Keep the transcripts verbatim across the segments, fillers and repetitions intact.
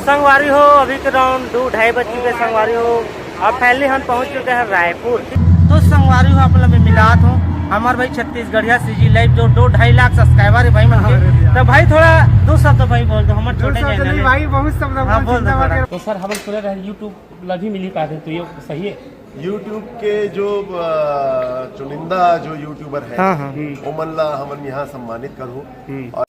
संगवारी हो, अभी के राउंड दो ढाई बज चुके हैं संगवारी हो, और फाइनली हम पहुंच चुके हैं रायपुर। तो संगवारी हो, आप लोग मिलात हो हमार भाई छत्तीसगढ़िया सीजी लाइव, जो दो ढाई लाख सब्सक्राइबर है भाई मन के। अरे भैया। तो भाई थोड़ा दो शब्द भाई बोल दो, हमारे दो छोटे शब्द चैनल नहीं है। भाई, बहुत शब्द हाँ, बोल बोल दो सुंदर थोड़ा। बात। तो सर, हम सुने रहे YouTube ला भी मिली पाते, तो ये सही है? YouTube के जो, अ, चुनिंदा जो यूट्यूबर है, हाँ, हाँ। ओमन ला हमन यहाँ सम्मानित करहु। हम्म। और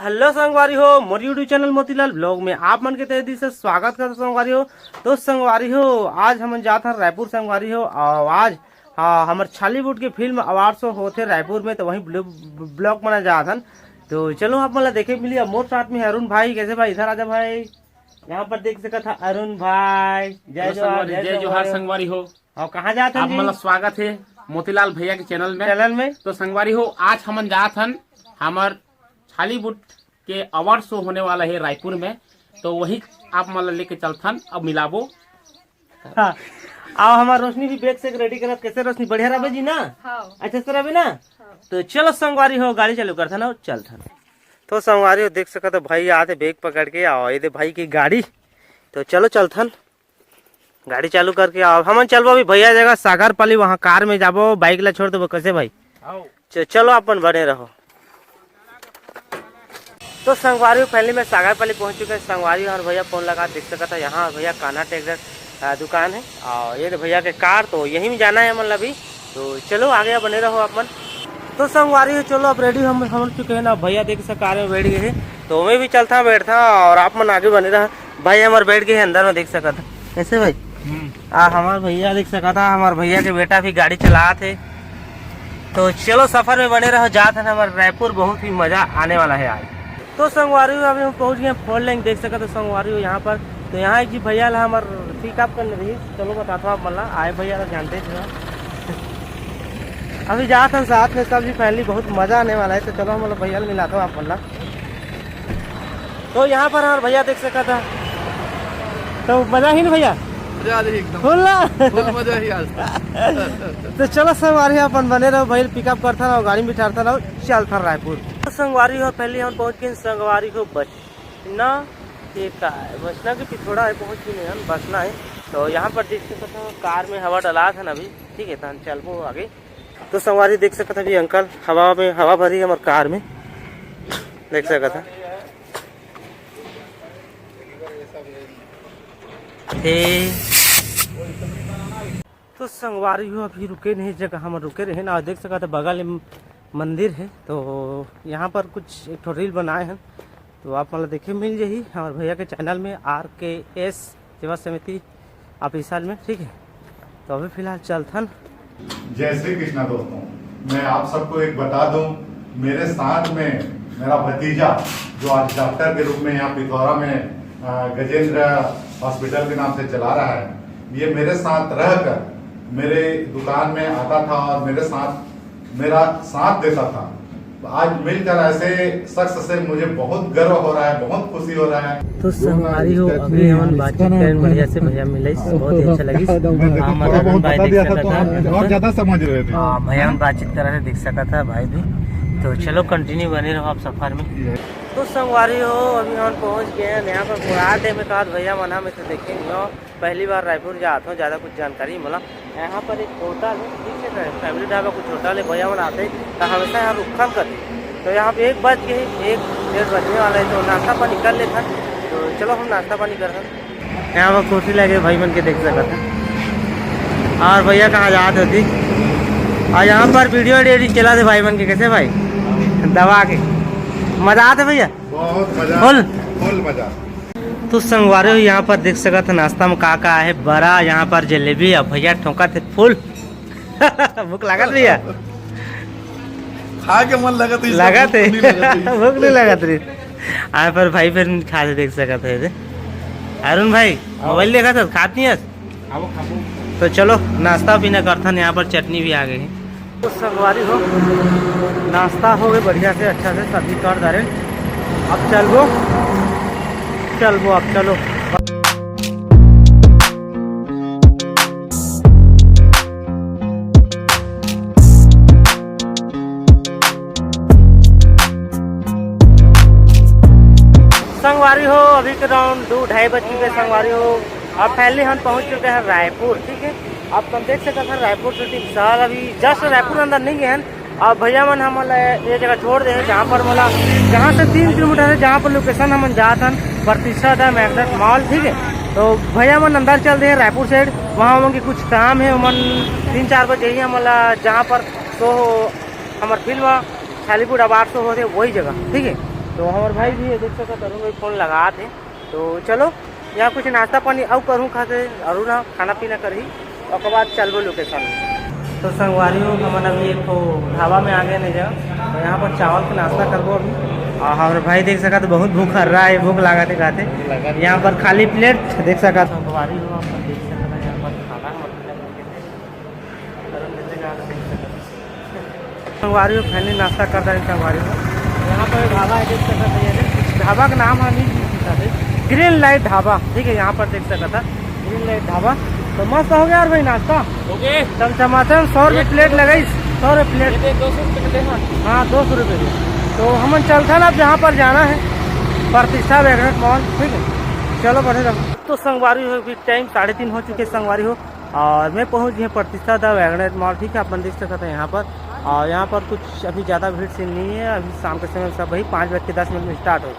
हेलो संगवारी हो, मोर YouTube चैनल मोतीलाल ब्लॉग में आप मन के तहे दिल से स्वागत करत संगवारी हो। तो संगवारी हो, आज हमन जात हन रायपुर संगवारी हो, और आज, हाँ, हमर छालीवुड के फिल्म अवार्ड शो होथे रायपुर में, तो वहीं ब्लॉग, ब्लॉग बना जात हन। तो चलो आप मन ला देखे मिली। अब मोर साथ में है अरुण भाई। कैसे भाई? इधर आजा भाई। यहाँ पर देख सकत हा अरुण भाई। जय हेलो जोहार, संगवारी, जय जय जोहार जोहार। संगवारी हो। और कहाँ जात हन आप जी? मन ला स्वागत है मोतीलाल भैया के चैनल में। चैनल में। तो संगवारी हो, आज हमन जात हन, हमर छालीवुड के अवार्ड शो होने वाला है रायपुर में, तो वही आप मन ला लेके चलथन, अब मिलाबो। हाँ, आओ हमार रोशनी भी बैग से रेडी करत। कैसे रोशनी, बढ़िया रहबे जी ना? हाँ। अच्छा से रहबे ना? हाँ। तो चलो संगवारी हो, गाड़ी चालू करथन और चलथन। तो संगवारी हो, देख सकत हो भाई आते बैग पकड़ के, आओ ये दे भाई की गाड़ी। तो चलो चलथन, गाड़ी चालू करके आओ। हमन चलबो अभी भैया जगह सागरपाली, वहाँ कार में जाबो, बाइक ला छोड़ देबो। कैसे भाई? आओ। च-, चलो अपन बने रहो। तो संगवारी हो, पहले मैं सागरपाली पहुँच चुके हैं संगवारी हो, और भैया फोन लगा, देख सकत है यहाँ भैया कान्हा ट्रैक्टर, आ, दुकान है, और ये भैया के कार, तो यहीं में जाना है हमन ला भी। तो चलो आगे बने रहो अपन। तो संगवारी हो, चलो अब रेडी हम हो चुके हैं ना, भैया देख सकत कार में बैठ गए हैं, तो मैं भी चलता बैठता और आप मन आगे बने रहा। भाई हमारे बैठ गए हैं अंदर में, देख सकत है। कैसे भाई? हम्म। आ हमार भैया देख सकत हा, हमार भैया के बेटा भी गाड़ी चलात हे। तो चलो सफर में बने रहो, जात हन हमर रायपुर, बहुत ही मजा आने वाला है आज। तो संगवारी हो, अभी हम पहुंच गए हैं फोर लेन, देख सकत हो संगवारी हो यहाँ पर। तो यहाँ एक जी भैया ला हमर पिकअप करने रही, चलो बताता हूँ आप मन ला, आए भैया ला जानते थे। अभी जात हन साथ में सब जी, फाइनली बहुत मजा आने वाला है। तो चलो हम लोग भैया ला मिलाता हूँ आप मन ला। तो यहाँ पर हमारे भैया देख सकत हा, तो मजा ही ना भैया? मजा आ रही एकदम। फुल ना? फुल मजा ही आज। तो चलो संगवारी हो, अपन बने रहो, भैया पिकअप करता रहो, गाड़ी में बिठाता रहो, चलता रायपुर। तो संगवारी हो, पहले हम पहुँच गए संगवारी हो बसना, ये का है? बसना के पिथोड़ा है, पहुँच भी नहीं हम, बसना है। तो यहाँ पर देख सकत हो कार में हवा डलात हन अभी, ठीक है, तो हम चलबो आगे। तो संगवारी देख सकत हा अभी अंकल हवा में हवा भरी हमर कार में, देख सकत हा। हे। तो संगवारी हो, अभी रुके नहीं जगह हम रुके रहे ना, देख सकत हा बगल में मंदिर है, तो यहाँ पर कुछ एक ठो रील बनाए हैं, तो आप मन ला देखे मिल जाही हमारे भैया के चैनल में, आर के एस सेवा समिति ऑफिशियल में, ठीक है। तो अभी फिलहाल चलथन। जय श्री कृष्णा दोस्तों, मैं आप सबको एक बता दूं, मेरे साथ में मेरा भतीजा जो आज डॉक्टर के रूप में यहाँ पिथौरा में, अ, गजेंद्र हॉस्पिटल के नाम से चला रहा है, ये मेरे साथ रहकर मेरे दुकान में आता था और मेरे साथ, मेरा साथ देता था। आज मिलकर ऐसे शख्स से मुझे बहुत गर्व हो रहा है, बहुत खुशी हो रहा है। तो संगवारी हो, अभी हमन बातचीत करें बढ़िया से, भैया मिले, बहुत ही अच्छा लगिस। हाँ, मदन भाई देख सकत हा। और ज्यादा समझ रहे थे। हाँ, भैया मन बातचीत करा थे, देख सकत हा भाई भी। तो चलो कंटिन्यू बने रहो आप सफर में। तो संगवारी हो, अभी हम पहुंच गए हैं यहाँ पर मुराद में, कहा भैया मन हम इसे देखे नहीं हो। पहली बार रायपुर जात हूँ, ज़्यादा कुछ जानकारी मोला। यहाँ पर एक होटल है, ठीक है, फैमिली ढाबा कुछ होटल है, भैया मन आते हैं तो हमेशा यहाँ रुकथन करते। तो यहाँ पे एक बज गए, एक डेढ़ बजने वाला है, तो नाश्ता पानी कर लेथन। तो चलो हम नाश्ता पानी करथन। यहाँ पर कुर्सी लगे भाई मन के देख सकत है। और भैया कहाँ जात होती, और यहाँ पर वीडियो एडिटिंग चला थे भाई मन के, कैसे भाई? दबा के मजा आते भैया। बहुत मजा। फुल? फुल मजा। तो संगवारी हो, यहाँ पर देख सकत है नाश्ता में का का है, बरा, यहाँ पर जलेबी, अब भैया ठोंकत है फुल। भूख लागत भैया? खा के मन लगत है, लगत है। भूख नहीं लगत है। भूख नहीं लगत रही। आए पर भाई फिर खा के देख सकत है। अरुण भाई, मोबाइल देखत है, खात नहीं है? तो चलो नाश्ता पीना करथन, यहाँ पर चटनी भी आ गई है। तो संगवारी हो, नाश्ता हो गए बढ़िया से, अच्छा से सब्जी काट डारे। अब चलबो, चलबो, अब चलो। संगवारी हो, अभी के राउंड दो ढाई बज चुके हैं संगवारी हो। अब फाइनली हम पहुंच चुके हैं रायपुर, ठीक है। आप तुम देख सकते हैं रायपुर से टीम साल अभी जस्ट रायपुर अंदर नहीं गए हैं। अब भैया मन हमन ला ये जगह छोड़ दे हैं, जहाँ पर मोला, जहाँ से तीन किलोमीटर है, जहाँ पर लोकेशन हमन जात हन, प्रतिष्ठा द मैग्नेट मॉल, ठीक है। तो भैया मन अंदर चल दे हैं रायपुर साइड, वहाँ हमन के कुछ काम है, हमन तीन चार बजे ही हमन ला जहाँ पर शो हो, हमार फिल्म छालीवुड अवार्ड शो होते वही जगह, ठीक है। तो हमारे भाई भी है, देख सकते अरुण भाई फोन लगा थे। तो चलो, यहाँ कुछ नाश्ता पानी अउ करूँ खाते, अरुण ह खाना पीना करही, ओकर बाद चलबो लोकेशन में। तो संगवारी हो, हमन अभी एक ठो ढाबा में आ गए ने जगह, तो यहाँ पर चावल के नाश्ता करबो अभी। और हमारे भाई देख सकत बहुत भूख हर रहा है, भूख लागत है खाते। यहाँ पर खाली प्लेट देख सकत संगवारी हो, आप देख सकत हैं यहाँ पर खाना मतलब संगवारी हो, फैमिली नाश्ता करता है संगवारी हो। यहाँ पर ढाबा है, देख सकते हैं, ये कुछ ढाबा का नाम है, नहीं पता है, ग्रीन लाइट ढाबा, ठीक है। यहाँ पर देख सकता था ग्रीन लाइट ढाबा। तो मस्त हो गया यार भाई नाश्ता। ओके। चमचमाचम सौ रुपये प्लेट लगाई, सौ रुपये प्लेट। ये दो सौ रुपये के दे। हाँ, दो सौ रुपये के। तो हमन चलता ना, अब जहाँ पर जाना है, प्रतिष्ठा मैग्नेट मॉल, ठीक है। चलो बढ़े रहो। तो संगवारी हो, अभी टाइम साढ़े तीन हो चुके संगवारी हो, और मैं पहुंच गए प्रतिष्ठा द मैग्नेट मॉल, ठीक है, अपन देख सकते हैं यहाँ पर। और यहाँ पर कुछ अभी ज़्यादा भीड़ से नहीं है, अभी शाम के समय सब वही पाँच बज के दस मिनट में स्टार्ट हो,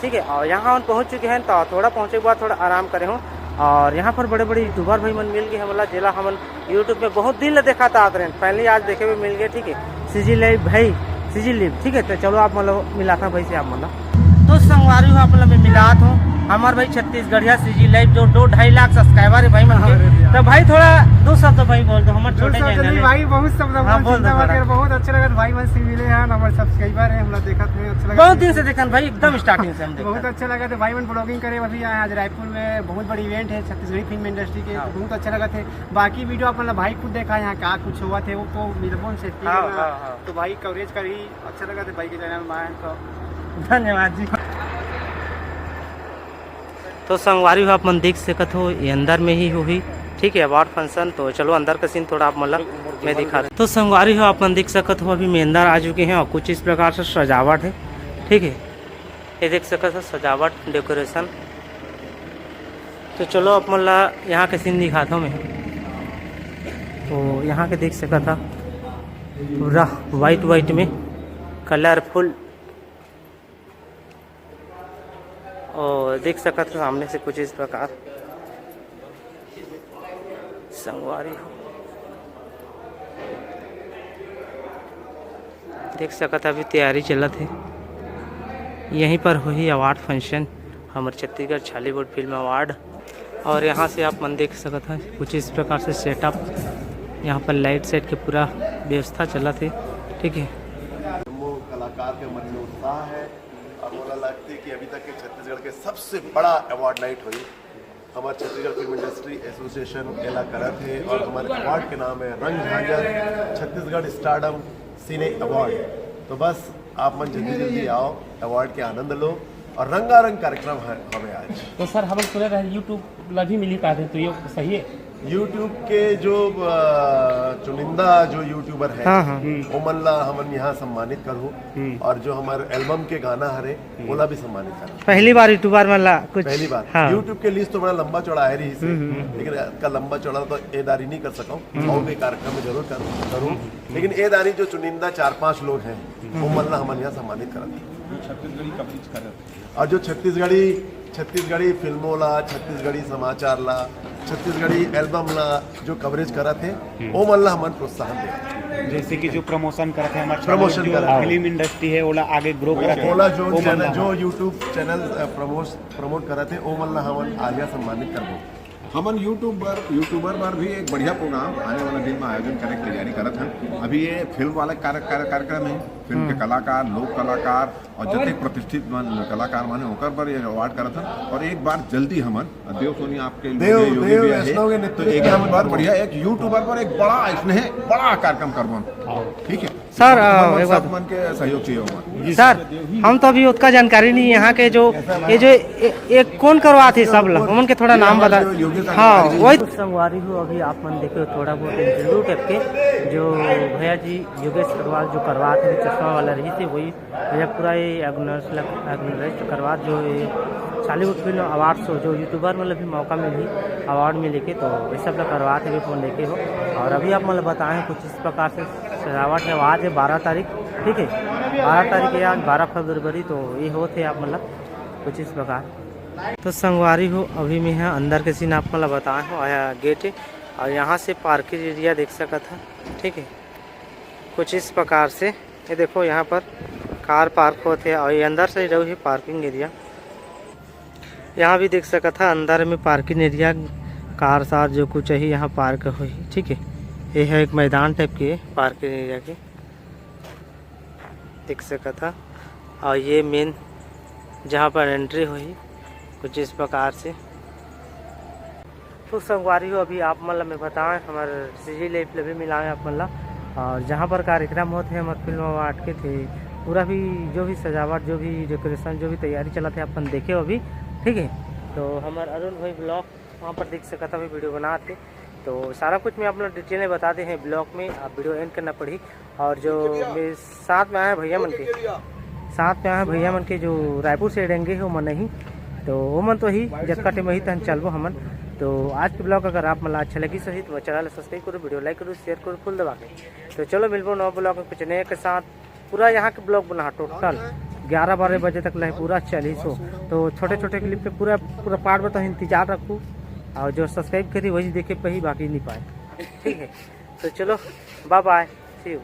ठीक है। और यहाँ हम पहुँच चुके हैं, तो थोड़ा पहुँचे के बाद थोड़ा आराम करे हूँ। और यहाँ पर बड़े बड़े यूट्यूबर भाई मन मिल गए हैं, मतलब जेला हमन यूट्यूब में बहुत दिन ले देखा था आते रहे, फाइनली आज देखे हुए मिल गए, ठीक है। सीजी लाइव भाई, सीजी लाइव, ठीक है। तो चलो आप मतलब मिलाता भाई से आप मतलब। तो संगवारी हो, आप मतलब मैं मिलात हूँ हमार भाई छत्तीसगढ़िया सीजी लाइव, जो दो ढाई लाख सब्सक्राइबर है भाई मन के। अरे भैया। तो भाई थोड़ा दो शब्द भाई बोल दो, हमारे दो छोटे शब्द चैनल नहीं है। भाई, बहुत शब्द हाँ, बोल बोल दो चिंता थोड़ा। वगैरह, बहुत अच्छा लगा भाई मन से मिले हैं, हमारे सब्सक्राइबर है, हम लोग देखत हैं, अच्छा लगा। बहुत दिन से देखन भाई, एकदम स्टार्टिंग से हम बहुत देखन। अच्छा लगा था भाई मन ब्लॉगिंग करे, अभी आए आज रायपुर में, बहुत बड़ी इवेंट है छत्तीसगढ़ी फिल्म इंडस्ट्री के, हाँ। बहुत अच्छा लगा थे। बाकी वीडियो अपन ला भाई खुद देखा, यहाँ का कुछ हुआ थे वो तो मिलबो से हाँ, हाँ, हाँ। तो भाई कवरेज करी, अच्छा लगा थे भाई के चैनल में आए तो। धन्यवाद जी। तो संगवारी हो, आप मन देख सकत हो, ये अंदर में ही होही, ठीक है, अवार्ड फंक्शन। तो चलो अंदर का सीन थोड़ा आप मन ला मैं दिखा। तो संगवारी हो, आप मन देख सकत हो, अभी मैं अंदर आ चुके हैं और कुछ इस प्रकार से सजावट है, ठीक है, ये देख सकत हो सजावट, डेकोरेशन। तो चलो आप मन ला यहाँ के सीन दिखाता हूँ मैं। तो यहाँ के देख सकत हा पूरा वाइट वाइट में कलरफुल, और देख सकत हो सामने से कुछ इस प्रकार संगवारी हो। देख सकत हा, अभी तैयारी चलत हे। यहीं पर होही अवार्ड फंक्शन, हमर छत्तीसगढ़ छालीवुड फिल्म अवार्ड। और यहाँ से आप मन देख सकत हा, कुछ इस प्रकार से सेटअप, यहाँ पर लाइट सेट के पूरा व्यवस्था चलत हे, ठीक है। वो कलाकार के मन में उत्साह है और मोला लगथे कि अभी तक के छत्तीसगढ़ के सबसे बड़ा अवार्ड नाइट होही। हमर छत्तीसगढ़ फिल्म इंडस्ट्री एसोसिएशन एला करत हे और हमर अवार्ड के नाम है रंग झांझर छत्तीसगढ़ स्टारडम सिने अवार्ड। तो बस आप मन जल्दी जल्दी आओ, अवार्ड के आनंद लो और रंगारंग कार्यक्रम है, हवे आज। तो सर, हमन सुने रहे YouTube ला भी मिली पाते, तो ये सही है? YouTube के जो, अ, चुनिंदा जो यूट्यूबर है, हाँ, हाँ। वो मन ला हमन यहाँ सम्मानित करहूँ हम्म। और जो हमर एल्बम के गाना हरे, हम्म। ओला भी सम्मानित करहूँ। पहली बार यूट्यूबर मन ला कुछ पहली बार। हाँ। YouTube के लिस्ट तो बड़ा लंबा चौड़ा है रही से, हम्म, हम्म। लेकिन इतना लंबा चौड़ा तो ए दारी नहीं कर सकूँ, हम्म। और भी कार्यक्रम में जरूर कर, करूँ। हम्म। लेकिन ए दारी जो चुनिंदा चार पांच लोग हैं, हम्म। वो मन ला हमन यहाँ सम्मानित करत हैं। जो छत्तीसगढ़ी कवरेज करत हैं। और जो छत्तीसगढ़ी, छत्तीसगढ़ी फिल्मों ला, छत्तीसगढ़ी समाचार ला, छत्तीसगढ़ी एल्बम ला जो कवरेज करत हे, हम्म। ओ मन ला हमन प्रोत्साहन दे। जैसे कि जो प्रमोशन करत हे, हमारे प्रमोशन जो करत हे। फिल्म इंडस्ट्री है, ओला आगे ग्रो करत हे, ओला जो ओ मन चैनल, ला। जो YouTube चैनल, अ, प्रमोश-, प्रमोट करत हे, ओ मन ला हमन आगे सम्मानित करबो। हमन यूट्यूबर, यूट्यूबर बर भी एक बढ़िया प्रोग्राम आने वाला दिन में आयोजन करे के तैयारी करत हन। अभी ये फिल्म वाला कार्य-, कार्य-, कार्यक्रम है, फिल्म के हम्म। कलाकार, लोक कलाकार और जतेक प्रतिष्ठित मन, कलाकार मन हे, ओकर बर ये अवार्ड करत हन। और एक बार जल्दी हमन, देव सोनी आपके देव, योगी देव भी आहे, वैष्णव के तो नेतृत्व एक में बार बढ़िया एक यूट्यूबर पर एक बड़ा इसने बड़ा कार्यक्रम करबन। ठीक है, सर, अ, हम एक सब बात। मन के सहयोग चाहिए होगा। सर, हम तो अभी उतना जानकारी नहीं यहाँ के जो ये जो ए, ए, कौन करवात हे सब ला, हमन के थोड़ा नाम बता। हाँ, वही। संगवारी हो, अभी आप मन देखे थोड़ा बहुत इंटरव्यू टाइप के जो भैया जी योगेश अग्रवाल जो करवात हे चश्मा वाला रहिस हे, वही भैया पूरा ये ऑर्गेनाइज करवात जो ये चालीवुड फिल्म अवार्ड शो जो यूट्यूबर मतलब भी मौका मिली अवार्ड मिले के, तो ये सब ला करवात हे फोन लेके हो। और अभी आप मतलब बताए कुछ इस प्रकार से सजावट हे, आज हे बारह तारीख, ठीक है, बारह तारीख हे आज, बारह फरवरी, तो ये होत हे आप मतलब कुछ इस प्रकार। तो संगवारी हो, अभी मैं यहाँ अंदर के सीन आप मतलब बताए हो, आया गेट है और यहाँ से पार्किंग एरिया देख सकत है, ठीक है, कुछ इस प्रकार से। ये देखो यहाँ पर कार पार्क होत हे और ये अंदर से ही रही पार्किंग एरिया। यहाँ भी देख सकत है अंदर में पार्किंग एरिया, कार सार जो कुछ है यहाँ पार्क होही, ठीक है। ये है एक मैदान टाइप के पार्किंग एरिया के, देख सकत है। और ये मेन जहाँ पर एंट्री होही कुछ इस प्रकार से। तो संगवारी हो, अभी आप मन ला मैं बताएं, हमर सीजी लाइफ ले भी मिलाएं आप मन ला। और जहाँ पर कार्यक्रम होत हे हमर फिल्म अवार्ड के, थे पूरा भी जो भी सजावट, जो भी डेकोरेशन, जो भी तैयारी चलत हे, अपन देखे हो अभी, ठीक है। तो हमर अरुण भाई ब्लॉग वहाँ पर देख सकत हवे वीडियो बनात हे, तो सारा कुछ मैं आप लोग डिटेल में बता दे हैं ब्लॉग में, आप वीडियो एंड करना पड़ी। और जो मेरे साथ में आए हैं भैया मन के, साथ में आए हैं भैया मन के जो रायपुर से डेंगे हो मन नहीं, तो वो मन तो ही जतका टाइम वही तहन चलबो हमन। तो आज के ब्लॉग अगर आप मन ला अच्छा लगी सही तो चैनल सब्सक्राइब करो, वीडियो लाइक करो, शेयर करो फुल दबा के। तो चलो मिलबो नवा ब्लॉग में कुछ नए के साथ। पूरा यहाँ के ब्लॉग बना टोटल ग्यारह बारह बजे तक लहे पूरा चालीस हो। तो छोटे छोटे क्लिप पे पूरा पूरा पार्ट में तो इंतजार रखू, और जो सब्सक्राइब करी वही देखे पही, बाकी नहीं पाए, ठीक है। तो चलो, बाय बाय, सी यू।